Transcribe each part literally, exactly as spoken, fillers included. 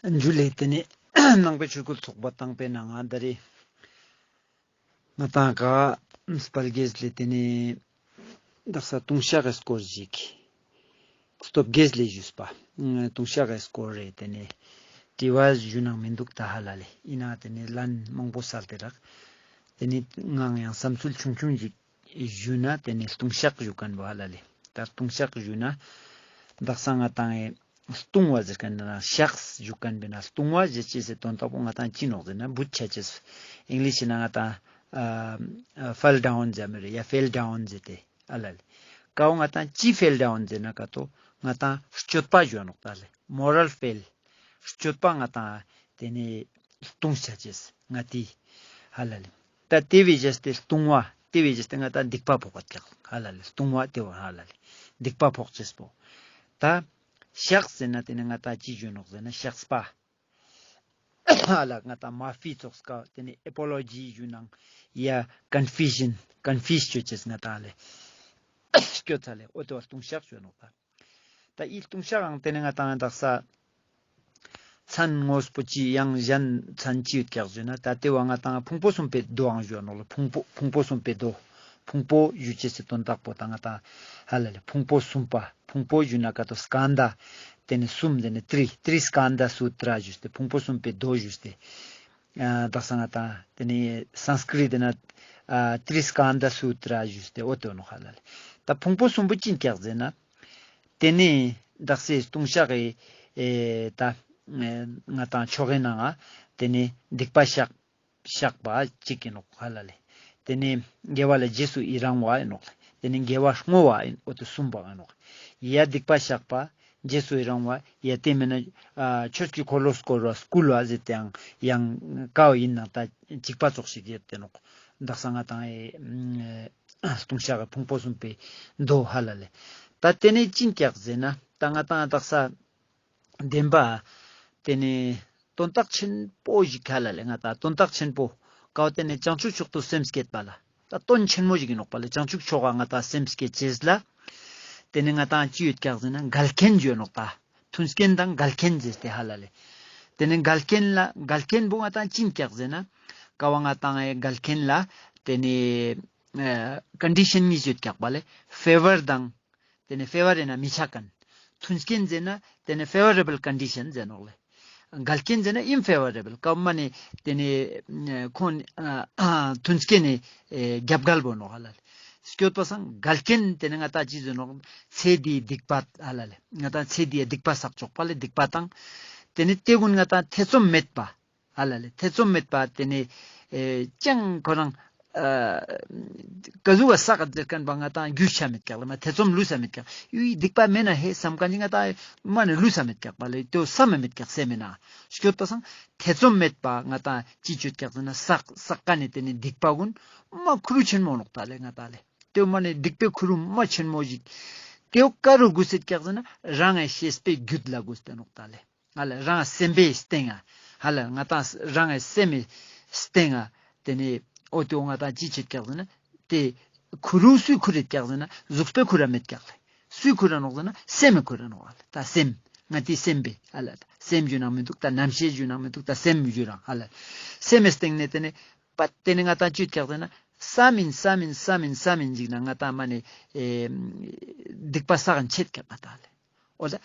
འཇུ་ལེ། ཏེ་ནེ་ནང་པའི་ཆོས་སྐུལ་ཚོགས་པ་དང་པོའི་ནང་ང་ད་རེས་ང་ཏང་ཀ་དཔལ་དགེ་ལེ་ཏེ་ནེ་དག་ས་ལྟུང་བཤགས་ཀྱི་སྐོར་ཞིག་སྟོབས་དགེ་ལེ་ཞུས་པ། ལྟུང་བཤགས་ཀྱི་སྐོར་རེ་ཏེ་ནེ་དྲི་བ་ཞུ་ནང་མི་འདུག་ད་ཧ་ལ་ལེ། ཨིན་ན་ཏེ་ནེ་ལན་མང་པོ་སལ་ཏེ་རག། ཏེ་ནེ་ངའང་བསམ་ཚུལ་ཆུང་ཆུང་ཞིག་ཞུ་ན་ཏེ་ནེ་ལྟུང་བཤགས་ཞུ་མཁན་བོ་ཧ་ལ་ལེ། ད་ལྟུང་བཤགས་ཞུ་ན་དག་ས་ང་ཏང་ཨེ་ལྟུང་བ་ཟེར་མཁན་ན་བཤགས་ཞུ་མཁན་བོ་ན་ལྟུང་བ་ཟེར་ཅེས་སི་དོན་དག་པོ་ང་ཏང་ཅི་ནོག་ཟེར་ན་བུད་ཆ་ཅེས། ཨིང་ལིཤ་ན་ང་ཏང་ཨ་ཨ་ཕེལ་ཌའུན་ཟེར་མི་རེ་ཡ་ཕེལ་ཌའུན་ཟེར་ཏེ་ཨ་ལ་ལེ། ཀ་བོ་ང་ཏང་ཅི་ཕེལ་ཌའུན་ཟེར་ན་ཀ་ཏོ་ང་ཏང་སྤྱོད་པ་ཞུ་ནོག་ད་ལེ། མོ་རལ་ཕེལ། སྤྱོད་པ་ང་ཏང་ཏེ་ནེ་ལྟུང་ཆ་ཅེས་ང་ཏི་ཧ་ལ་ལེ། ད་ཏེ་བོའི་རྗེས་ཏེ་ལྟུང་བ་ཏེ་བོའི་རྗེས་ཏེ་ང་ཏང་སྡིག་པ་ཕོག་པ་ཀྱག་ཧ་ལ་ལེ། ལྟུང་བ་ཏེ་བོ་ཧ་ལ་ལེ། སྡིག་པ་ཕོག་ཅེས་པོ། ད་བཤགས་ཟེར་ན་ཏེ་ནེ་ང་ཏང་ཅི་ཞུ་ནོག་ཟེར་ན་བཤགས་པ། ཧ་ལ་ང་ཏང་མ་ཕི་ཙོགས་ཀ་ཏེ་ནེ་ཨེ་པོ་ལོ་ཇི་ཞུ་ནང་ཡ་ཀོན་ཕེ་ཤན་ཀོན་ཕེས་ཅོ་ཅེས་ང་ཏང་ལེ། སྐྱོ་ཚ་ལེ་འོ་ཏེ་བོ་ལྟུང་བཤགས་ཞུ་ནོག་ད། ད་འི་ལྟུང་བཤགས་ཨང་ཏེ་ནེ་ང་ཏང་དག་ས་མཚན་དངོས་པོ་ཅི་ཡང་གཞན་མཚན་ཅི་ཡོད་ཀྱག་ཞུ་ན་ད་ཏེ་བོ་ང་ཏང་ཕུང་པོ་གསུམ་པའི་མདོའང་ཞུ་ནོག་ལེ། ཕུང་པོ་ཕུང་པོ་གསུམ་པའི་མདོ། ཕུང་པོ་ཞུ་ཅེས་སི་དོན་དག་པོ་ད་ང་ཏང་ཧ་ལ་ལེ་ཕུང་པོ་གསུམ་པ་ཕུང་པོ་ཞུ་ན་ཀ་ཏོ་སྐནྡྷ་ཏེ་ནེ་གསུམ་ཏེ་ནེ་ཏྲི་ཏྲི་སྐནྡྷ་སུ་ཏྲ་ཞུས་ཏེ་ཕུང་པོ་གསུམ་པའི་མདོ་ཞུས་ཏེ། ཨ་དག་ས་ང་ཏང་ཏེ་ནེ་སཾསྐྲྀཏ་ཏེ་ན་ཨ་ཏྲི་སྐནྡྷ་སུ་ཏྲ་ཞུས་ཏེ་འོ་ཏེ་ནོག་ཧ་ལ་ལེ། ད་ཕུང་པོ་གསུམ་པོ་ཅི་ཨིན་ཀྱག་ཟེར་ན། ཏེ་ནེ་དག་སའི་ལྟུང་བཤགས་ཀྱི་ཨེ་ད་ཨེ་ང་ཏང་ཆོ་གའི་ནང་ང་ཏེ་ནེ་སྡིག་པ་བཤགས་བཤགས་པ་ཅིག་ཨིན་ནོག་ཧ་ལ་ལེ། ཏེ་ནེ་དགེ་བ་ལ་རྗེས་སུ་ཡི་རང་བ་ཨིན་ནོག་ལེ། ཏེ་ནེ་དགེ་བ་བསྔོ་བ་ཨིན་འོ་ཏེ་གསུམ་པ་ཨིན་ནོག། ཡ་སྡིག་པ་བཤགས་པ་རྗེས་སུ་ཡི་རང་བ་ཡ་ཏེ་མེན་ན་ཨ་ཆོས་ཀྱི་འཁོར་ལོ་བསྐོར་བ་བསྐུལ་བ་ཟེར་ཏེའང་ཡང་ཀ་བོ་ཨིན་ནང་ད་ཅིག་པ་ཙོགས་ཤིག་ཡོད་ཏེ་ནོག། དག་ས་ང་ཏང་ཨེ་ལྟུང་བཤགས་ཀྱི་ཕུང་པོ་གསུམ་པའི་མདོ་ཧ་ལ་ལེ། ད་ཏེ་ནེ་ཅི་ཨིན་ཀྱག་ཟེར་ན་ད་ང་ཏང་དག་ས་བདེན་པ། ཏེ་ནེ་དོན་དག་ཆེན་པོ་ཞིག་ཧ་ལ་ལེ། ང་ཏང་དོན་དག་ཆེན་པོ་ཀ་བོ་ཏེ་ནེ་བྱང་ཆུབ་མཆོག་ཏུ་སེམས་བསྐྱེད་པ་ལ་ད་དོན་ཆེན་མོ་ཞིག་ཨིན་ནོག་པ་ལེ། བྱང་ཆུབ་མཆོག་ག་ང་ཏང་སེམས་བསྐྱེད་ཅེས་ལ་ཏེ་ནེ་ང་ཏང་ཅི་ཡོད་ཀྱག་ཟེར་ན་འགལ་རྐྱེན་ཡོད་ནོག་ད། མཐུན་རྐྱེན་དང་འགལ་རྐྱེན་ཟེར་ཏེ་ཧ་ལ་ལེ། ཏེ་ནེ་འགལ་རྐྱེན་ལ་འགལ་རྐྱེན་བོ་ང་ཏང་ཅི་ཨིན་ཀྱག་ཟེར་ན་ཀ་བོ་ང་ཏང་ཨེ་འགལ་རྐྱེན་ལ་ཏེ་ནེ་ཨེ་ཀོན་ཌི་ཤན་གཉིས་ཡོད་ཀྱག་པ་ལེ། ཕེ་ཝར་དང་ཏེ་ནེ་ཕེ་ཝར་ཨིན་ན་མི་ཆ་མཁན། མཐུན་རྐྱེན་ཟེར་ན་ཏེ་ནེ་ཕེ་ཝ་རེ་བལ་ཀོན་ཌི་ཤན་ཟེར་ནོག་ལེ། འགལ་རྐྱེན་ཟེར་ན་ཨིན་ཕེ་ཝ་རེ་བལ་ཀ་བོ་མ་ནེ་ཏེ་ནེ་ཁོང་མཐུན་རྐྱེན་ནི་རྒྱབ་འགལ་བོ་ནོག་ཧ་ལ་ལེ། སྐྱོད་པ་སང་འགལ་རྐྱེན་ཏེ་ནེ་ང་ཏང་ཅི་ཟེར་ནོག་ཚེ་འདིའི་སྡིག་པ་ཧ་ལ་ལེ། ང་ཏང་ཚེ་འདིའི་སྡིག་པ་བསགས་ཆོག་པ་ལེ་སྡིག་པ་དང་། ཏེ་ནེ་ཏེ་གུན་ང་ཏང་ཐེ་ཚོམ་མེད་པ། ཧ་ལ་ལེ། ཐེ་ཚོམ་མེད་པ་ཏེ་ནེ་ཨེ་ཅང་ཁོ་རང་ཨ་ཀ་ཟུག་ག་བསགས་ཟེར་མཁན་པ་ང་ཏང་རྒྱུས་ཆ་མེད་ཀྱག་ལེ། མ་ཐེ་ཚོམ་ལུས་ས་མེད་ཀྱག། ཡུའི་སྡིག་པ་མེན་ན་ཧེ་བསམ་མཁན་ཅིག་ང་ཏང་མ་ནེ་ལུས་ས་མེད་ཀྱག་པ་ལེ། ཏེ་བསམ་མེད་ཀྱག་སེམས་མེན་ན། སྐྱོད་པ་སང་ཐེ་ཚོམ་མེད་པ་ང་ཏང་ཅི་ཅོད་ཀྱག་ཟེར་ན་བསགས་བསགས་མཁན་ནི་ཏེ་ནེ་སྡིག་པ་གུན་མ་ཁུ་རུ་ཆེན་མོ་ནོག་ད་ལེ་ང་ཏང་ལེ། ཏེ་མ་ནེ་སྡིག་པའི་ཁུ་རུ་མ་ཆེན་མོ་ཞིག། ཏེ་ཀ་རུ་དགོས་སེད་ཀྱག་ཟེར་ན་རང་ངི་ཤེས་པའི་རྒྱུད་ལ་དགོས་ཏེ་ནོག་ད་ལེ། ང་ལ་རང་སེམས་པའི་སྟེང་ང་། ཧ་ལ་ང་ཏང་རང་ངི་སེམས་མི་སྟེང་ང་། ཏེ་ནེ་འོ་ཏེ་འོ་ང་ཏང་ཅི་ཆེད་ཀྱག་ཟེར་ན། ཏེ་ཁུ་རུ་སུའི་ཁུ་རེད་ཀྱག་ཟེར་ན་གཟུགས་པོའི་ཁུ་ར་མེད་ཀྱག་ལེ། སུའི་ཁུ་ར་ནོག་ཟེར་ན་སེམས་མི་ཁུ་ར་ནོག་ཧ་ལ་ད་སེམས། ང་ཏི་སེམས་པའི་ཧ་ལ་ད་སེམས་ཞུ་ནང་མི་འདུག་ད་རྣམ་ཤེས་ཞུ་ནང་མི་འདུག་ད་སེམས་ཞུ་རང་ཧ་ལ། སེམས་མི་སྟེང་ནེ་ཏེ་ནེ་པ་ཏེ་ནེ་ང་ཏང་ཅི་ཡོད་ཀྱག་ཟེར་ན་བསམ་མིན་བསམ་མིན་བསམ་མིན་བསམ་མིན་ཞིག་ན་ང་ཏང་མ་ནེ་ཨེ་སྡིག་པ་བསགས་ཆེད་ཀྱག་ང་ཏང་ལེ། འོ་ད།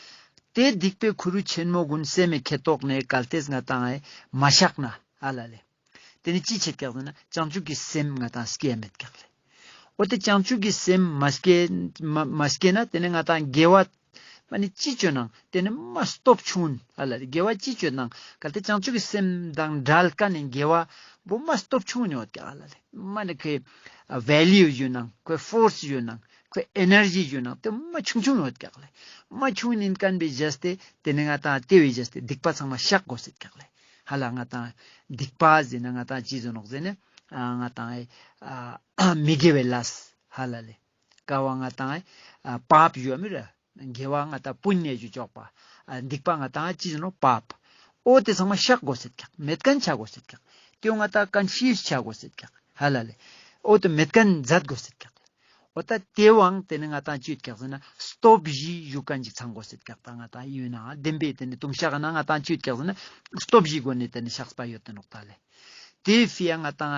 ཏེ་སྡིག་པའི་ཁུ་རུ་ཆེན་མོ་གུན་སེམས་མི་ཁེ་ཏོག་ནེ་གལ་ཏེ་ང་ཏང་ཨེ་མ་བཤགས་ན་ཧ་ལ་ལེ། ཏེ་ནེ་ཅི་ཆེད་ཀྱག་ཟེར་ན་བྱང་ཆུབ་ཀྱི་སེམས་ང་ཏང་སྐྱེ་ཡ་མེད་ཀྱག་ལེ། འོ་ཏེ་བྱང་ཆུབ་ཀྱི་སེམས་མ་སྐྱེ་མ་མ་སྐྱེ་ན་ཏེ་ནེ་ང་ཏང་དགེ་བ་མ་ནེ་ཅི་ཅོ་ནང་ཏེ་ནེ་མ་སྟོབས་ཆུང་ཧ་ལ་ལེ། དགེ་བ་ཅི་ཅོ་ནང་གལ་ཏེ་བྱང་ཆུབ་ཀྱི་སེམས་དང་བྲལ་ཀ་ནེ་དགེ་བ་བོ་མ་སྟོབས་ཆུང་ཡོད་ཀྱག་ཧ་ལ་ལེ། མ་ནེ་ཁོའི་ཝེ་ལིའུ་ཡོད་ནང་ཁོའི་ཕོརས་ཡོད་ནང་ཁོའི་ཨེ་ནར་ཇི་ཡོད་ནང་ཏེ་མ་ཆུང་ཆུང་ཡོད་ཀྱག་ལེ། མ་ཆུང་ཨིན་མཁན་བོའི་བྱས་ཏེ་ཏེ་ནེ་ང་ཏང་ཏེ་བོའི་བྱས་ཏེ་སྡིག་པ་ཚང་མ་བཤགས་དགོས་སེད་ཀྱག་ལེ། ཧ་ལ་ང་ཏང་སྡིག་པ་ཟེར་ན་ང་ཏང་ཅི་ཟེར་ནོག་ཟེར་ན་ཨ་ང་ཏང་ཨེ་ཨ་མི་དགེ་བའི་ལས་ཧ་ལ་ལེ། ཀ་བོ་ང་ཏང་ཨེ་ཨ་པཱཔ་ཞུ་བ་མི་ར། དགེ་བ་ང་ཏང་པུ་ཉ་ཞུ་ཆོག་པ། ཨ་སྡིག་པ་ང་ཏང་ཅི་ཟེར་ནོག་པཱཔ། འོ་ཏེ་ཚང་མ་བཤགས་དགོས་སེད་ཀྱག། མེད་མཁན་ཆ་དགོས་སེད་ཀྱག། ཏེ་ང་ཏང་ཀོན་ཤི་ཡས་ཆ་དགོས་སེད་ཀྱག་ཧ་ལ་ལེ། འོ་ཏེ་མེད་མཁན་མཛད་དགོས་སེད་ཀྱག། འོ་ད་ཏེ་བོའང་ཏེ་ནེ་ང་ཏང་ཅི་ཡོད་ཀྱག་ཟེར་ན་སྟོབས་བཞི་ཞུ་ཁན་ཅིག་ཚང་དགོས་ཟེར་ཀྱག། ད་ང་ཏང་ཡོད་ན་བདེན་པའི་ཏེ་ནེ་ལྟུང་བཤགས་ན་ང་ཏང་ཅི་ཡོད་ཀྱག་ཟེར་ན་སྟོབས་བཞིའི་སྒོ་ནེ་ཏེ་ནེ་བཤགས་པ་ཡོད་དེ་ནོག་ད་ལེ། ཏེ་ཕི་ཡ་ང་ཏང་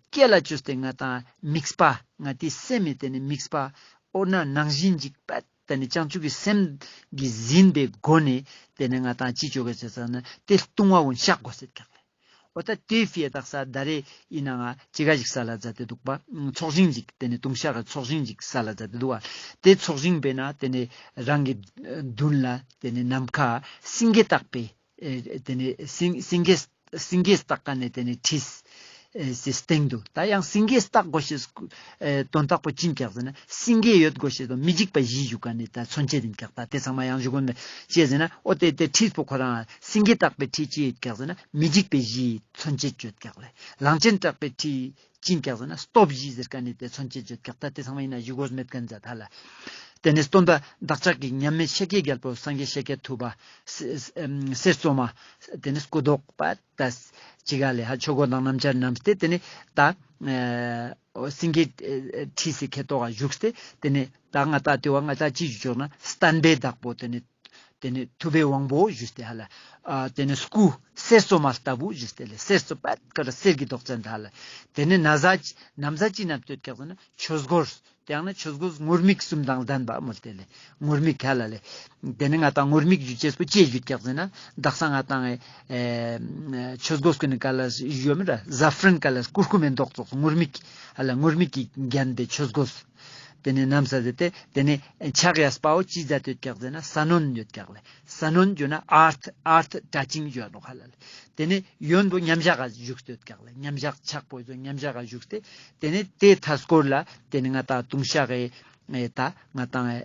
སྐྱེ་ལ་ཅོས་ཏེ་ང་ཏང་དམིགས་པ་ང་ཏི་སེམས་མི་ཏེ་ནེ་དམིགས་པ་འོ་ན་ནང་བཞིན་ཅིག་པད་ཏེ་ནེ་བྱང་ཆུབ་ཀྱི་སེམས་ཀྱི་ཟིན་པའི་སྒོ་ནེ་ཏེ་ནེ་ང་ཏང་ཅི་ཅོ་གེ་ཟེར་ན་ཏེ་ལྟུང་བ་བོ་བཤགས་དགོས་ཟེར་ཀྱག་ལེ། འོ་ད་ཏེ་ཕི་ཡ་དག་ས་ད་རེ་ཡིན་ན་ང་ཅི་ག་ཞིག་སལ་ལ་མཛད་དེ་འདུག་པ། ཚོགས་ཞིང་ཞིག་ཏེ་ནེ་ལྟུང་བཤགས་ཀྱི་ཚོགས་ཞིང་ཞིག་སལ་ལ་མཛད་དེ་འདུག་པ། ཏེ་ཚོགས་ཞིང་པེ་ན་ཏེ་ནེ་རང་གི་མདུན་ལ་ཏེ་ནེ་ནམ་མཁའ་སེང་གེ་བཏགས་པའི་ཨེ་ཏེ་ནེ་སེང་སེང་གེ་སེང་གེ་བཏགས་ཀ་ནེ་ཏེ་ནེ་ཁྲིས་ཨེ་སི་སྟེང་དུ་ད་ཡང་སེང་གེ་བཏགས་དགོས་ཤེས་ཨེ་དོན་དག་པོ་ཅི་ཡིན་ཀྱག་ཟེར་ན་སེང་གེ་ཡོད་དགོས་ཤེས་དང་མི་འཇིགས་པ་བཞི་ཞུ་ཁན་ནི་ད་མཚོན་བྱེད་ཡིན་ཀྱག། ད་ཏེ་ཚང་མ་ཡང་ཞུ་དགོས་མེད་ཅི་ཟེར་ན་འོ་ཏེ་ཏེ་ཁྲིས་པོ་ཁོ་རང་སེང་གེ་བཏགས་པའི་ཁྲིས་ཅི་ཡོད་ཀྱག་ཟེར་ན་མི་འཇིགས་པའི་བཞིའི་མཚོན་བྱེད་ཅོ་ཡོད་ཀྱག་ལེ། གླང་ཆེན་བཏགས་པའི་ཁྲིས་ཅི་ཡིན་ཀྱག་ཟེར་ན་སྟོབས་བཞི་ཟེར་ཁན་ནི་ཏེ་མཚོན་བྱེད་ཅོ་ཡོད་ཀྱག། ད་ཏེ་ཚང་མ་ཡིན་ན་ཞུ་དགོས་མེད་ཁན་ཛད་ཧ་ལ། ཏེ་ནེ་སྟོན་པ་བདག་ཅག་གི་མཉམ་མེད་ཤཱཀྱའི་རྒྱལ་པོ་སངས་རྒྱས་ཤཱཀྱ་ཐུབ་པ་གསེར་གསེར་བཙོ་མ་ཏེ་ནེ་སྐུ་མདོག་པ་ད་ཅི་ག་ལེ་ཧ་ཆོས་གོས་དང་སྣམ་སྦྱར་བསྣམས་ཏེ་ཏེ་ནེ་ད་ཨེ་སེང་གེ་ཨེ་ཁྲིས་སི་ཁེ་ཏོག་ག་བཞུགས་ཏེ་ཏེ་ནེ་ད་ང་ཏང་ཏེ་བོ་ང་ཏང་ཅི་ཞུ་ཆོག་ན་བསྟན་པའི་བདག་པོ་ཏེ་ནེ་ཏེ་ནེ་ཐུབ་པའི་དབང་པོ་ཞུས་ཏེ་ཧ་ལ། ཨ་ཏེ་ནེ་སྐུ་གསེར་བཙོ་མ་ལྟ་བུ་ཞུས་ཏེ་ལེ། གསེར་བཙོ་པད་ཀ་ར་གསེར་གྱི་མདོག་ཅན་ད་ཧ་ལ། ཏེ་ནེ་ན་བཟའ་ཅི་ན་བཟའ་ཅི་བསྣམས་ཏེ་ཡོད་ཀྱག་ཟེར་ན་ཆོས་གོས། ཏེ་ཡང་ན་ཆོས་གོས་ངུར་སྨྲིག་གསུམ་དང་ལྡན་པ་མོལ་ཏེ་ལེ། ངུར་སྨྲིག་ཧ་ལ་ལེ། ཏེ་ནེ་ང་ཏང་ངུར་སྨྲིག་ཞུ་ཅེས་པོ་ཅི་ཞུ་ཀྱག་ཟེར་ན་དག་ས་ང་ཏང་ཨེ་ཆོས་གོས་ཀུན་ནི་ཀ་ལ་ཞུ་མི་ར་ཟ་ཧྥ་རན་ཀ་ལ་ཀུར་ཀུ་མེ་མདོག་ཙོགས་ངུར་སྨྲིག་ཧ་ལ་ངུར་སྨྲིག་གི་རྒྱན་ཏེ་ཆོས་གོས། ཏེ་ནེ་བསྣམས་ས་ཟེར་ཏེ་ཏེ་ནེ་ཕྱག་གཡས་པའོ་ཅི་མཛད་དེ་ཡོད་ཀྱག་ཟེར་ན་ས་གནོན་ཡོད་ཀྱག་ལེ། ས་གནོན་ཞུ་ན་ཨརྠ་ཨརྠ་ཊ་ཅིང་ཞུ་ནོག་ཧ་ལ་ལེ། ཏེ་ནེ་གཡོན་པོ་མཉམ་བཞག་ག་བཞུགས་ཏེ་ཡོད་ཀྱག་ལེ། མཉམ་བཞག་ཕྱག་པོ་ཡོད་མཉམ་བཞག་ག་བཞུགས་ཏེ་ཏེ་ནེ་ཏེ་མཐའ་སྐོར་ལ་ཏེ་ནེ་ང་ཏང་ལྟུང་བཤགས་གི་ཨེ་ད་ང་ཏང་ཨེ་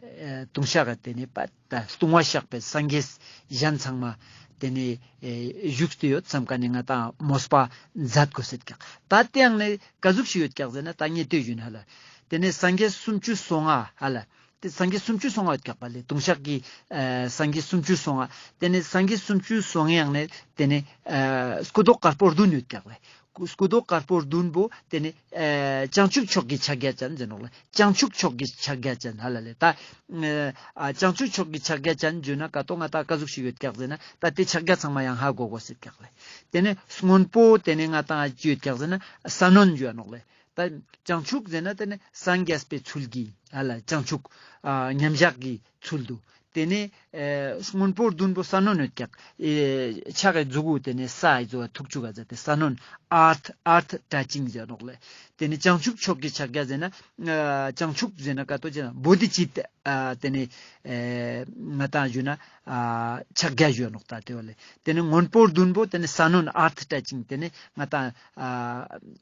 ལྟུང་བཤགས་གི་ཏེ་ནེ་པད་ད་ལྟུང་བ་བཤགས་པའི་སངས་རྒྱས་གཞན་ཚང་མ་ཏེ་ནེ་ཨེ་བཞུགས་ཏེ་ཡོད་བསམ་ཀ་ནེ་ང་ཏང་མོས་པ་མཛད་དགོས་ཟེར་ཀྱག། ད་ཏེ་ཡང་ནེ་ཀ་ཟུག་ཞིག་ཡོད་ཀྱག་ཟེར་ན་ད་ངས་ལྟོས་ཞུ་ན་ཧ་ལ། ཏེ་ནེ་སངས་རྒྱས་སུམ་ཅུ་སོ་ལྔ་ཧ་ལ། ཏེ་སངས་རྒྱས་སུམ་ཅུ་སོ་ལྔ་ཡོད་ཀྱག་པ་ལེ། ལྟུང་བཤགས་ཀྱི་ཨ་སངས་རྒྱས་སུམ་ཅུ་སོ་ལྔ། ཏེ་ནེ་སངས་རྒྱས་སུམ་ཅུ་སོ་ལྔའི་ནང་ནེ་ཏེ་ནེ་ཨ་སྐུ་མདོག་དཀར་པོ་བདུན་ཡོད་ཀྱག་ལེ། སྐུ་མདོག་དཀར་པོ་བདུན་པོ་ཏེ་ནེ་ཨ་བྱང་ཆུབ་མཆོག་གི་ཕྱག་རྒྱ་ཅན་ཟེར་ནོག་ལེ། བྱང་ཆུབ་མཆོག་གི་ཕྱག་རྒྱ་ཅན་ཧ་ལ་ལེ། ད་ཨ་བྱང་ཆུབ་མཆོག་གི་ཕྱག་རྒྱ་ཅན་ཞུ་ན་ཀ་ཏོ་ང་ཏང་ཀ་ཟུག་ཞིག་ཡོད་ཀྱག་ཟེར་ན་ད་ཏེ་ཕྱག་རྒྱ་ཚང་མ་ཡང་ཧ་གོ་དགོས་ཟེར་ཀྱག་ལེ། ཏེ་ནེ་སྔོན་པོ་ཏེ་ནེ་ང་ཏང་ཅི་ཡོད་ཀྱག་ཟེར་ན་ས་གནོན་ཞུ་ནོག་ལེ། ད་བྱང་ཆུབ་ཟེར་ན་ཏེ་ནེ་སངས་རྒྱས་པའི་ཚུལ་གྱི་ཧ་ལ་བྱང་ཆུབ་ཨ་མཉམ་བཞག་གི་ཚུལ་དུ། ཏེ་ནེ་ཨེ་སྔོན་པོ་བདུན་པོ་ས་གནོན་ཡོད་ཀྱག། ཨེ་ཕྱག་གི་མཛུ་གུ་ཏེ་ནེ་ས་ཡི་ཟོ་བ་ཐུག་ཅུག་ག་ཟེར་ཏེ་ས་གནོན་ཨརྠ་ཨརྠ་ཊ་ཅིང་ཟེར་ནོག་ལེ། ཏེ་ནེ་བྱང་ཆུབ་མཆོག་གི་ཕྱག་རྒྱ་ཟེར་ན་ཨ་བྱང་ཆུབ་ཟེར་ན་ཀ་ཏོ་ཅི་ན་བོ་དྷི་ཙིཏྟ་ཨ་ཏེ་ནེ་ཨེ་ང་ཏང་ཞུ་ན་ཨ་ཕྱག་རྒྱ་ཞུ་ནོག་ད་ཏེ་བ་ལེ། ཏེ་ནེ་སྔོན་པོ་བདུན་པོ་ཏེ་ནེ་ས་གནོན་ཨརྠ་ཊ་ཅིང་ཏེ་ནེ་ང་ཏང་ཨ་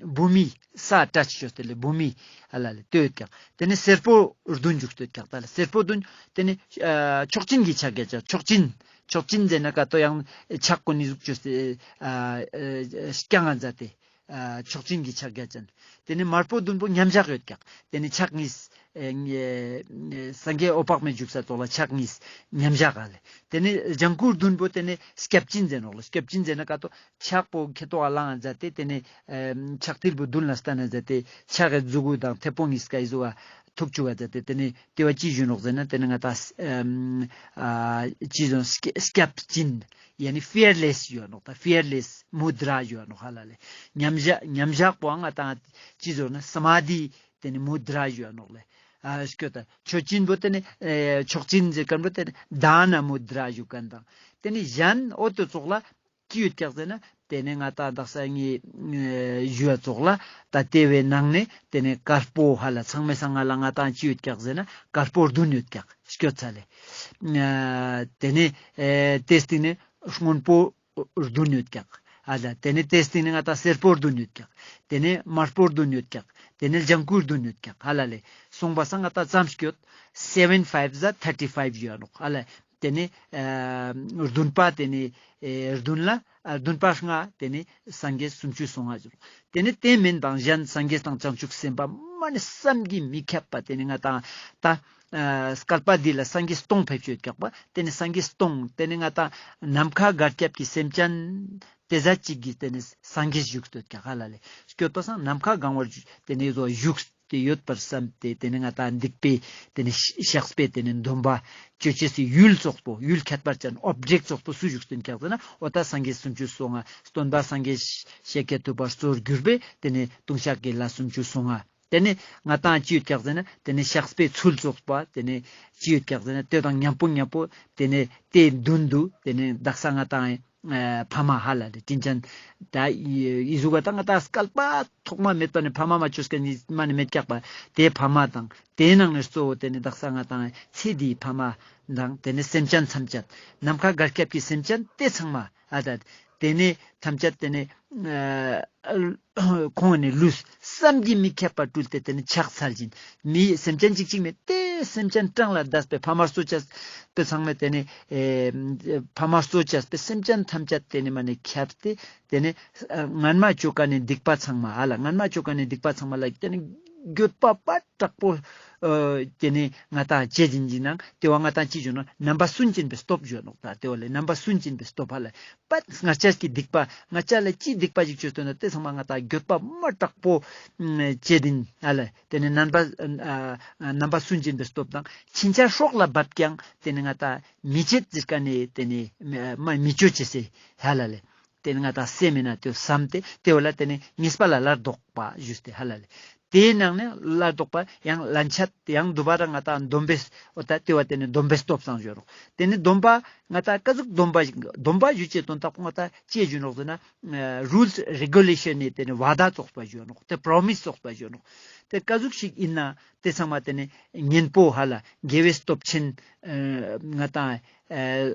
བྷུ་མི་ས་ཊཆ་ཅོས་ཏེ་ལེ་བྷུ་མི་ཧ་ལ་ལེ་ལྟོས་ཡོད་ཀྱག། ཏེ་ནེ་སེར་པོ་བདུན་བཞུགས་ཏེ་ཡོད་ཀྱག་ད་ལེ། སེར་པོ་བདུན་ཏེ་ནེ་ཨ་མཆོག་སྦྱིན་གྱི་ཕྱག་རྒྱ་ཅན་མཆོག་སྦྱིན་མཆོག་སྦྱིན་ཟེར་ན་ཀ་ཏོ་ཡང་ཕྱག་ཀུན་ནི་ཟུག་ཅོས་ཏེ་ཨ་ཨ་བརྐྱང་ང་མཛད་དེ་ཨ་མཆོག་སྦྱིན་གྱི་ཕྱག་རྒྱ་ཅན། ཏེ་ནེ་དམར་པོ་བདུན་པོ་མཉམ་བཞག་ཡོད་ཀྱག། ཏེ་ནེ་ཕྱག་གཉིས་ཨེ་ཨེ་སངས་རྒྱས་འོད་དཔག་མེད་བཞུགས་ས་ཙོགས་ལ་ཕྱག་གཉིས་མཉམ་བཞག་ག་ལེ། ཏེ་ནེ་ལྗང་གུ་བདུན་པོ་ཏེ་ནེ་སྐྱབས་སྦྱིན་ཟེར་ནོག་ལེ། སྐྱབས་སྦྱིན་ཟེར་ན་ཀ་ཏོ་ཕྱག་པོ་ཁེ་ཏོག་ག་ལང་ང་མཛད་དེ་ཏེ་ནེ་ཨེ་ཕྱག་མཐིལ་པོ་མདུན་ལ་བསྟན་ན་མཛད་དེ་ཕྱག་གི་མཛུ་གུ་དང་མཐེ་བོང་གཉིས་ཀ་ཡི་ཟོ་བ་ཐུག་ཅུག་ག་མཛད་དེ་ཏེ་ནེ་ཏེ་བ་ཅི་ཞུ་ནོག་ཟེར་ན་ཏེ་ནེ་ང་ཏང་ཨ་ཅི་ཟོ་སྐྱབས་སྦྱིན་ཡ་ནི་ཕི་ཡར་ལེས་ཞུ་ནོག་ད་ཕི་ཡར་ལེས་མུ་དྲ་ཞུ་ནོག་ཧ་ལ་ལེ། མཉམ་བཞག་མཉམ་བཞག་པོ་ང་ཏང་ཅི་ཟོ་ན་ས་མ་དྷི་ཏེ་ནེ་མུ་དྲ་ཞུ་ནོག་ལེ། ཨ་སྐྱོ་ད་མཆོག་སྦྱིན་པོ་ཏེ་ནེ་ཨེ་མཆོག་སྦྱིན་ཟེར་ཁན་པོ་ཏེ་ནེ་དཱ་ན་མུ་དྲ་ཞུ་ཁན་དང་ཏེ་ནེ་གཞན་འོ་ཏེ་ཙོགས་ལ་ཅི་ཡོད་ཀྱག་ཟེར་ན་ཏེ་ནེ་ང་ཏང་དག་ས་ངའི་ཨེ་ཞུ་བ་ཙོགས་ལ་ད་ཏེ་བའི་ནང་ནེ་ཏེ་ནེ་དཀར་པོ་ཧ་ལ་ཚང་མའི་སང་ང་ལ་ང་ཏང་ཅི་ཡོད་ཀྱག་ཟེར་ན་དཀར་པོ་བདུན་ཡོད་ཀྱག་སྐྱོ་ཚ་ལེ། ཨ་ཏེ་ནེ་ཨེ་ཏེའི་སྟིང་ནེ་སྔོན་པོ་བདུན་ཡོད་ཀྱག་ཧ་ལ། ཏེ་ནེ་ཏེའི་སྟིང་ནེ་ང་ཏང་སེར་པོ་བདུན་ཡོད་ཀྱག། ཏེ་ནེ་དམར་པོ་བདུན་ཡོད་ཀྱག། ཏེ་ནེ་ལྗང་གུ་བདུན་ཡོད་ཀྱག་ཧ་ལ་ལེ། སོང་པ་སང་ང་ཏང་ཙམ་སྐྱོད་seven fives are thirty five ཞུ་ནོག་ཧ་ལ། ཏེ་ནེ་ཨ་བདུན་པ་ཏེ་ནེ་ཨེ་བདུན་ལ་ཨ་བདུན་པ་ལྔ་ཏེ་ནེ་སངས་རྒྱས་སུམ་ཅུ་སོ་ལྔ་ཞུ་ནོག། ཏེ་ནེ་ཏེ་མིན་དང་གཞན་སངས་རྒྱས་དང་བྱང་ཆུབ་སེམས་དཔའ་མ་ནེ་བསམ་གྱིས་མི་ཁྱབ་པ་ཏེ་ནེ་ང་ཏང་ད་ཨ་བསྐལ་པ་འདི་ལ་སངས་རྒྱས་སྟོང་ཕེབས་ཡོད་ཀྱག་པ། ཏེ་ནེ་སངས་རྒྱས་སྟོང་ཏེ་ནེ་ང་ཏང་ནམ་མཁའ་གར་ཁྱབ་ཀྱི་སེམས་ཅན་ཏེ་ཟ་ཅིག་གི་ཏེ་ནེ་སངས་རྒྱས་བཞུགས་ཏེ་ཡོད་ཀྱག་ཧ་ལ་ལེ། སྐྱོད་པ་སང་ནམ་མཁའ་གང་བར་ཏེ་ནེ་བཞུགས་ ཏེ་ཡོད་པར་བསམས་ཏེ་ཏེ་ནེ་ང་ཏང་སྡིག་པའི་ཏེ་ནེ་བཤགས་པའི་ཏེ་ནེ་སྡོམ་པ་ཅོ་ཅེས་སི་ཡུལ་ཙོགས་པོ་ཡུལ་ཁྱད་པར་ཅན་ཨོབ་ཇེཀྚ་ཙོགས་པོ་སུ་བཞུགས་ཏེ་ཨིན་ཀྱག་ཟེར་ན་འོ་ད་སངས་རྒྱས་སུམ་ཅུ་སོ་ལྔ་སྟོན་པ་སངས་རྒྱས་ཤཱཀྱ་ཐུབ་པ་གཙོར་གྱུར་པའི་ཏེ་ནེ་ལྟུང་བཤགས་ཀྱི་ལྷ་སུམ་ཅུ་སོ་ལྔ། ཏེ་ནེ་ང་ཏང་ཅི་ཡོད་ཀྱག་ཟེར་ན་ཏེ་ནེ་བཤགས་པའི་ཚུལ་ཙོགས་པ་ཏེ་ནེ་ཅི་ཡོད་ཀྱག་ཟེར་ན་ཏེ་དང་ཉམ་པོ་ཉམ་པོ་ཏེ་ནེ་ཏེ་མདུན་དུ་ཏེ་ནེ་དག་ས་ང་ཏང་ཨེ་ཕ་མ་ཧ་ལ་ལེ་དྲིན་ཅན་ད་ཨི་ཨི་ཟུག་ག་ད་ང་ཏང་སྐལ་པ་ཐོག་མ་མེད་པ་ནེ་ཕ་མ་མ་ཅོས་ཁན་ནི་མ་ནེ་མེད་ཀྱག་པ་ཏེ་ཕ་མ་དང་ཏེ་ནང་ནེ་གཙོ་བོ་ཏེ་ནེ་དག་ས་ང་ཏང་ཚེ་འདིའི་ཕ་མ་དང་ཏེ་ནེ་སེམས་ཅན་ཐམས་ཅད་ནམ་མཁའ་གར་ཁྱབ་ཀྱི་སེམས་ཅན་ཏེ་ཚང་མ་ཨ་ད་ཏེ་ནེ་ཐམས་ཅད་ཏེ་ནེ་ཨ་ཁོང་ནེ་ལུས་བསམ་གྱིས་མི་ཁྱབ་པ་སྤྲུལ་ཏེ་ཏེ་ནེ་ཕྱག་འཚལ་ཞིང་མི་སེམས་ཅན་གཅིག་གཅིག་མེད་ཏེ་སེམས་ཅན་གྲངས་ལས་འདས་པའི་ཕ་མ་གཙོ་བྱས་པའི་ཚང་མས་ཏེ་ནེ་ཨེ་ཕ་མ་གཙོ་བྱས་པའི་སེམས་ཅན་ཐམས་ཅད་ཏེ་ནེ་མ་ནེ་ཁྱབ་སྟེ་ཏེ་ནེ་ཨ་སྔན་མ་ཅོ་ཁན་ནི་སྡིག་པ་ཚང་མ་ཧ་ལ་སྔན་མ་ཅོ་ཁན་ནི་སྡིག་པ་ཚང་མ་ལ་ཏེ་ནེ་འགྱོད་པ་པ་དྲག་པོ་ཨ་ཏེ་ནེ་ང་ཏང་ཅོ་ཞིན་ཨིན་ནང་ཏེ་བོ་ང་ཏང་ཅི་ཞུ་ནོག་རྣམ་པ་སུན་འབྱིན་པའི་སྟོབས་ཞུ་ནོག་ད་ཏེ་བོ་ལེ་རྣམ་པ་སུན་འབྱིན་པའི་སྟོབས་ཧ་ལ་པ་ང་ཅག་གི་སྡིག་པ་ང་ཅག་ལ་ཅི་སྡིག་པ་ཞིག་ཅོས་ཏེ་ན་ཏེ་ཚང་མ་ང་ཏང་འགྱོད་པ་མ་དྲག་པོ་ཅོ་ཞིན་ཧ་ལ་ཏེ་ནེ་རྣམ་པ་ཨ་རྣམ་པ་སུན་འབྱིན་པའི་སྟོབས་དང་ཕྱིན་ཆད་སྲོག་ལ་བབ་ཀྱང་ཏེ་ནེ་ང་ཏང་མི་བྱེད་ཟེར་ཁན་ནི་ཏེ་ནེ་མ་མི་ཅོ་ཅེས་སི་ཧ་ལ་ལེ། ཏེ་ནེ་ང་ཏང་སེམས་མེད་ན་ཏེ་བསམས་ཏེ་ཏེ་བོ་ལ་ཏེ་ནེ་ཉེས་པ་ལ་སླར་ལྡོག་པ་ཞུས་ཏེ་ཧ་ལ་ལེ། ཏེའི་ནང་ནེ་སླར་ལྡོག་པ་ཡང་ལན་ཆད་ཡང་དུ་བ་ར་ང་ཏང་སྡོམ་པའི་འོ་ད་ཏེ་བོ་ཏེ་ནེ་སྡོམ་པའི་སྟོབས་སང་ཞུ་ནོག། ཏེ་ནེ་སྡོམ་པ་ང་ཏང་ཀ་ཟུག་སྡོམ་པ་སྡོམ་པ་ཞུ་ཅེས་དོན་དག་པོ་ང་ཏང་ཅི་ཞུ་ནོག་ཟེར་ན་རུལ་རེ་གུ་ལེ་ཤན་ནི་ཏེ་ནེ་བ་དཱ་ཙོགས་པ་ཞུ་ནོག། ཏེ་པྲོ་མིས་ཙོགས་པ་ཞུ་ནོག། ཏེ་ཀ་ཟུག་ཞིག་ཨིན་ན་ཏེ་ཚང་མ་ཏེ་ནེ་གཉེན་པོ་ཧ་ལ་དགེ་བའི་སྟོབས་ཆེན་ཨ་ང་ཏང་ཨ་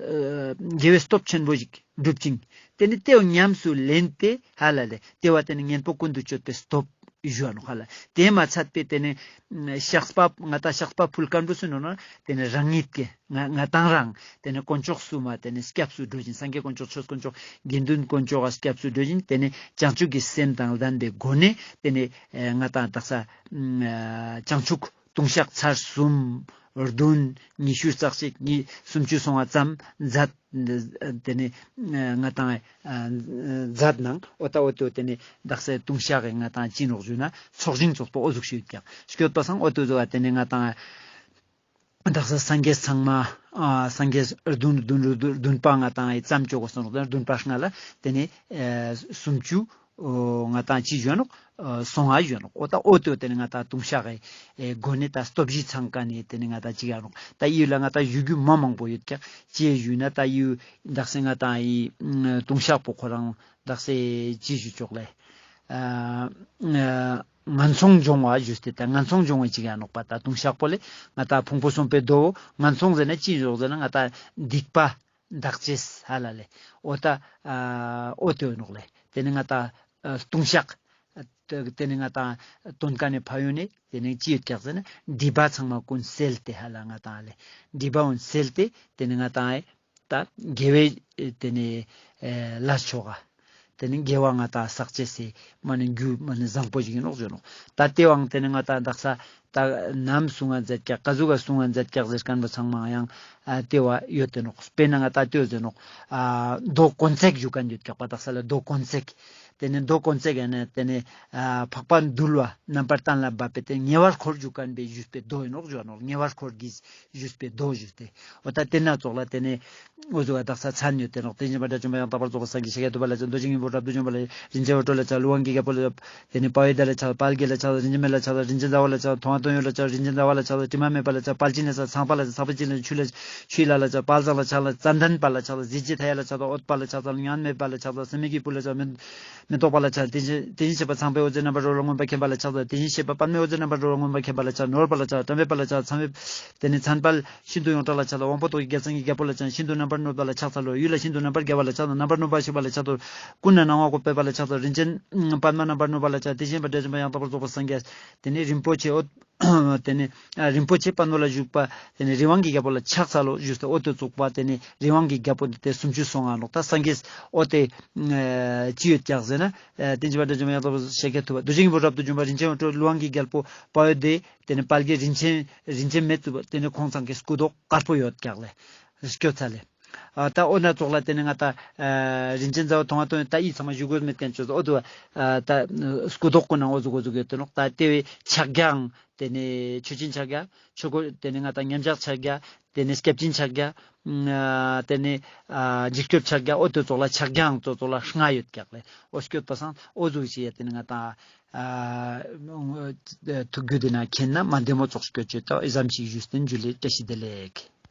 དགེ་བའི་སྟོབས་ཆེན་པོ་ཞིག་སྒྲུབ་ཅིང་། ཏེ་ནེ་ཏེ་བོ་ཉམས་སུ་ལེན་ཏེ་ཧ་ལ་ལེ་ཏེ་བོ་ཏེ་ནེ་གཉེན་པོ་ཀུན་ཏུ་སྤྱོད་པའི་སྟོབས་ཞུ་ནོག་ཧ་ལ། ཏེ་མ་ཚད་པའི་ཏེ་ནེ་བཤགས་པ་ང་ཏང་བཤགས་པ་ཕུལ་ཁན་བོ་སུ་ནོག་ན་ཏེ་ནེ་རང་ཉིད་ཀྱི་ང་ང་ཏང་རང་ཏེ་ནེ་དཀོན་མཆོག་གསུམ་མ་ཏེ་ནེ་སྐྱབས་སུ་འགྲོ་ཞིན་སངས་རྒྱས་དཀོན་མཆོག་ཆོས་དཀོན་མཆོག་དགེ་འདུན་དཀོན་མཆོག་ག་སྐྱབས་སུ་འགྲོ་ཞིན་ཏེ་ནེ་བྱང་ཆུབ་ཀྱི་སེམས་དང་ལྡན་པའི་སྒོ་ནས་ཏེ་ནེ་ཨ་ང་ཏང་དག་ས་ཨ་བྱང་ཆུབ་ལྟུང་བཤགས་ཚར་གསུམ་བདུན་ཉི་ཤུ་རྩ་གཅིག་ཉི་སུམ་ཅུ་སོང་བ་ཙམ་མཛད། ཏེ་ནེ་ང་ཏང་མཛད་ནང་འོ་ད་འོ་ཏོ་ཏེ་ནེ་དག་ས་ལྟུང་བཤགས་ཀྱི་ང་ཏང་ཅི་ནོག་ཞུ་ན་ཚོགས་ཞིང་ཙོགས་པོ་འོ་ཟུག་ཞུ་ཡོད་ཀྱག་སྐྱོད་པ་སང་འོ་ཏོ་ཟོ་བ་ཏེ་ནེ་ང་ཏང་དག་ས་སངས་རྒྱས་ཚང་མ་ཨ་སངས་རྒྱས་བདུན་བདུན་བདུན་བདུན་པ་ང་ཏང་ཨེ་ཙམ་ཅོ་གོས་སོང་ནོག། བདུན་པ་ལྔ་ལ་ཏེ་ནེ་ཨེ་སུམ་ཅུ་ཨོ་ང་ཏང་ཅི་ཞུ་ནོག་ཨ་སོང་ང་ཞུ་ནོག། འོ་ད་འོ་ཏོ་ཏེ་ནེ་ང་ཏང་ལྟུང་བཤགས་ཀྱི་ཨེ་སྒོ་ནས་ད་སྟོབས་བཞི་ཚང་ཀ་ནེ་ཏེ་ནེ་ང་ཏང་ཅི་ཡ་ནོག། ད་ཡུལ་ལ་ང་ཏང་ཞུ་རྒྱུ་མ་མང་པོ་ཡོད་ཀྱག། ཅི་ཞུ་ན་ད་ཡུལ་དག་ས་ང་ཏང་ཨི་ལྟུང་བཤགས་པོ་ཁོ་རང་དག་ས་ཅི་ཞུ་ཆོག་ལེ། ཨ་ཨ་ངན་སོང་སྦྱོང་བ་ཞུས་ཏེ་ད་ངན་སོང་སྦྱོང་བ་ཅིག་ཡ་ནོག་པ། ད་ལྟུང་བཤགས་པོ་ལེ་ང་ཏང་ཕུང་པོ་གསུམ་པའི་མདོ་ངན་སོང་ཟེར་ན་ཅི་ཞོག་ཟེར་ན་ང་ཏང་སྡིག་པ་འདག་ཅེས་ཧ་ལ་ལེ། འོ་ད་ཨ་འོ་ཏོ་ཡོད་ནོག་ལེ། ཏེ་ནེ་ང་ཏང་ཨ་ལྟུང་བཤགས་ཏེ་ནེ་ང་ཏང་དོན་ཀ་ནེ་ཕ་ཡོན་ནེ་ཏེ་ནེ་ཅི་ཡོད་ཀྱག་ཟེར་ན་སྒྲིབ་པ་ཚང་མ་ཀུན་སེལ་ཏེ་ཧ་ལ་ང་ཏང་ལེ་སྒྲིབ་པ་ཀུན་སེལ་ཏེ་ཏེ་ནེ་ང་ཏང་ཨེ་ད་དགེ་བའི་ཏེ་ནེ་ཨེ་ལས་ཆོ་ག་ཏེ་ནེ་དགེ་བ་ང་ཏང་བསགས་ཅེས་སི་མ་ནེ་རྒྱུ་མ་ནེ་བཟང་པོ་ཞིག་ཨིན་ནོག་ཞུ་ནོག། ད་ཏེ་བོའང་ཏེ་ནེ་ང་ཏང་དག་ས་ད་ནམ་གསུང་ང་མཛད་ཀྱག་ག་ཟུག་ག་གསུང་ང་མཛད་ཀྱག་ཟེར་ཁན་བོ་ཚང་མ་ཡང་ཨ་ཏེ་བོ་ཡོད་དེ་ནོག། དཔེར་ན་ང་ཏང་ཏེ་བོ་ཟེར་ནོག། ཨ་མདོ་དཀོན་བརྩེགས་ཞུ་ཁན་ཡོད་ཀྱག་པ། དག་ས་ལ་མདོ་དཀོན་བརྩེགས། ཏེ་ནེ་མདོ་དཀོན་བརྩེགས་ཡང་ན་ཏེ་ནེ་ཨ་འཕགས་པ་འདུལ་བ་རྣམ་པར་གཏན་ལ་དབབ་པའི་ཏེ་ཉེ་བར་འཁོར་ཞུ་ཁན་བོའི་ཞུས་པའི་མདོ་ཨིན་ནོག་ཞུ་ནོག། ཉེ་བར་འཁོར་གྱི་ཞུས་པའི་མདོ་ཞུས་ཏེ། འོ་ད་ཏེ་ན་ཙོགས་ལ་ཏེ་ནེ་འོ་ཟུག་ག་དག་ས་མཚན་ཡོད་དེ་ནོག། དེ་བཞིན་གཤེགས་པ་དགྲ་བཅོམ་པ་ཡང་དག་པར་རྫོགས་པའི་སངས་རྒྱས་ཤཱཀྱ་ཐུབ་པ་ལ་ཕྱག་འཚལ་ལོ། རྡོ་རྗེ་སྙིང་པོ་རབ་ཏུ་འཇོམས་པ་ལ་ཕྱག་འཚལ་ལོ། རིན་ཆེན་འོད་འཕྲོ་ལ་ཕྱག་འཚལ་ལོ། དབང་གི་རྒྱལ་པོ་ལ་ཕྱག་འཚལ་ལོ། རིན་ཆེན་མེ་ལ་ཕྱག་འཚལ་ལོ། རིན་ཆེན་ཟླ་བ་ལ་ཕྱག་འཚལ་ལོ། རིན་ཆེན་ཟླ་བ་ལ་ཕྱག་འཚལ་ལོ། མཐོང་བ་དོན་ཡོད་ལ་ཕྱག་འཚལ་ལོ། རིན་ཆེན་ཟླ་བ་ལ་ཕྱག་འཚལ་ལོ། དྲི་མ་མེད་པ་ལ་ཕྱག་འཚལ་ལོ། དཔལ་ཆེན་ལ་ཕྱག་འཚལ་ལོ། ཚངས་པ་ལ་ཕྱག་འཚལ་ལོ། ཚངས་པའི་སྤྱི་ལ་ཕྱག་འཚལ་ལོ། ཆུ་ལ་ཆུ་ཡི་ལྷ་ལ་ཕྱག་འཚལ་ལོ། ཙནྡན་པ་ལ་ཕྱག་འཚལ་ལོ། ཙནྡན་པ་ལ་ཕྱག་འཚལ་ལོ། ཨོ་ཏ་པ་ལ་ཕྱག་འཚལ་ལོ། ཨོཏ་པ་ལ་ཕྱག་འཚལ་ལོ། ཉན་མེད་པ་ལ་ཕྱག་འཚལ་ལོ། སེམས་མེད་ཀྱི་བུ་ལ་ཕྱག་འཚལ་ལོ། མི་རྟོག་པ་ལ་ཕྱག་འཚལ་ལོ། དེ་བཞིན་དེ་བཞིན་གཤེགས་པ་ཚངས་པའི་འོད་ཟེར་རྣམ་པར་རོལ་པ་མངོན་པར་མཁྱེན་པ་ལ་ཕྱག་འཚལ་ལོ། དེ་བཞིན་གཤེགས་པ་པདྨའི་འོད་ཟེར་རྣམ་པར་རོལ་པ་མངོན་པར་མཁྱེན་པ་ལ་ཕྱག་འཚལ་ལོ། ནོར་བུ་པ་ལ་ཕྱག་འཚལ་ལོ། ཚངས་པའི་ཏེ་ནེ་མཚན་དཔལ་ཤིན་ཏུ་ཡོངས་གྲགས་ལ་ཕྱག་འཚལ་ལོ། དབང་པོ་ཏོག་གི་རྒྱལ་མཚན་གྱི་རྒྱལ་པོ་ལ་ཕྱག་འཚལ་ལོ། ཤིན་ཏུ་རྣམ་པར་གནོན་པ་ལ་ཕྱག་འཚལ་ལོ། ཡུལ་ལ་ཤིན་ཏུ་རྣམ་པར་རྒྱལ་བ་ལ་ཕྱག་འཚལ་ལོ། རྣམ་པར་གནོན་པ་ཞི་བ་ལ་ཕྱག་འཚལ་ལོ། ཀུན་ནས་སྣང་བ་གོ་འཕེལ་བ་ལ་ཕྱག་འཚལ་ལོ། རིན་ཆེན་པདྨ་རྣམ་པར་གནོན་པ་ལ་ཕྱག་འཚལ་ལོ། དེ་བཞིན་གཤེགས་པ་དགྲ་བཅོམ་པ་ཡང་དག་པར་རྫོགས་པའི་སངས་རྒྱས། ཏེ་ནེ་རིན་པོ་ཆེ་འོ་ཏེ་ནེ་ཨ་རིན་པོ་ཆེ་པདྨོ་ལ་བཞུགས་པ་ཏེ་ནེ་རི་དབང་གི་རྒྱལ་པོ་ལ་ཕྱག་འཚལ་ལོ་ཞུས་ཏེ་འོ་ཏེ་ཙོགས་པ་ཏེ་ནེ་རི་དབང་གི་རྒྱལ་པོ་ཏེ་སུམ་ཅུ་སོ་ལྔ་ནོག། ད་སངས་རྒྱས་འོ་ཏེ་ཨ་ཅི་ཡོད་ཀྱག་ཟེར་ན་ཨ་དེ་བཞིན་གཤེགས་པ་དགྲ་བཅོམ་པ་ཡང་དག་པར་རྫོགས་པའི་སངས་རྒྱས་ཐུབ་པ་རྡོ་རྗེ་སྙིང་པོ་རབ་ཏུ་འཇོམས་པ་རིན་ཆེན་འོད་འཕྲོ་ཀླུ་དབང་གི་རྒྱལ་པོ་དཔའ་བོ་དེ་ཏེ་ནེ་དཔལ་གྱི་རིན་ཆེན་རིན་ཆེན་མེ་བཙུགས་པ་ཏེ་ནེ་ཁོང་ཚང་གི་སྐུ་མདོག་དཀར་པོ་ཡོད་ཀྱག་ལེ། སྐྱོད་ཚ་ལེ། ཨ་ད་འོ་ན་ཙོགས་ལ་ཏེ་ནེ་ང་ཏང་ཨ་རིན་ཆེན་ཟླ་བ་ཐོང་བ་ཏོ་ད་ཡི་ཚང་མ་ཞུ་དགོས་མེད་ཁན་ཅོས་འོ་དུ་ཨ་ད་སྐུ་མདོག་ཀུན་ན་འོ་ཟུག་འོ་ཟུག་ཡོད་དེ་ནོག། ད་ཏེ་བའི་ཕྱག་རྒྱའང་ཏེ་ནེ་མཆོད་སྦྱིན་ཕྱག་རྒྱ་ཆོས་འཁོར་ཏེ་ནེ་ང་ཏང་མཉམ་བཞག་ཕྱག་རྒྱ་ཏེ་ནེ་སྐྱབས་སྦྱིན་ཕྱག་རྒྱ་ཨ་ཏེ་ནེ་ཨ་འཇིགས་སྐྱོབ་ཕྱག་རྒྱ་འོ་དེ་ཙོགས་ལ་ཕྱག་རྒྱའང་ཙོགས་ཙོགས་ལ་ལྔ་ཡོད་ཀྱག་ལེ། འོ་སྐྱོད་པ་སང་འོ་ཟུག་ཅིག་ཡ་ཏེ་ནེ་ང་ཏང་ཨ་ཐུགས་རྒྱུད་དེ་ན་མཁྱེན་ན་མ་བདེ་མོ་ཙོགས་སྐྱོད་ཅེས་ཏོ། ཨི་ཙམ་ཞིག་ཞུས་ཏེ་འཇུ་ལེ། བཀྲ་ཤིས་བདེ་ལེགས།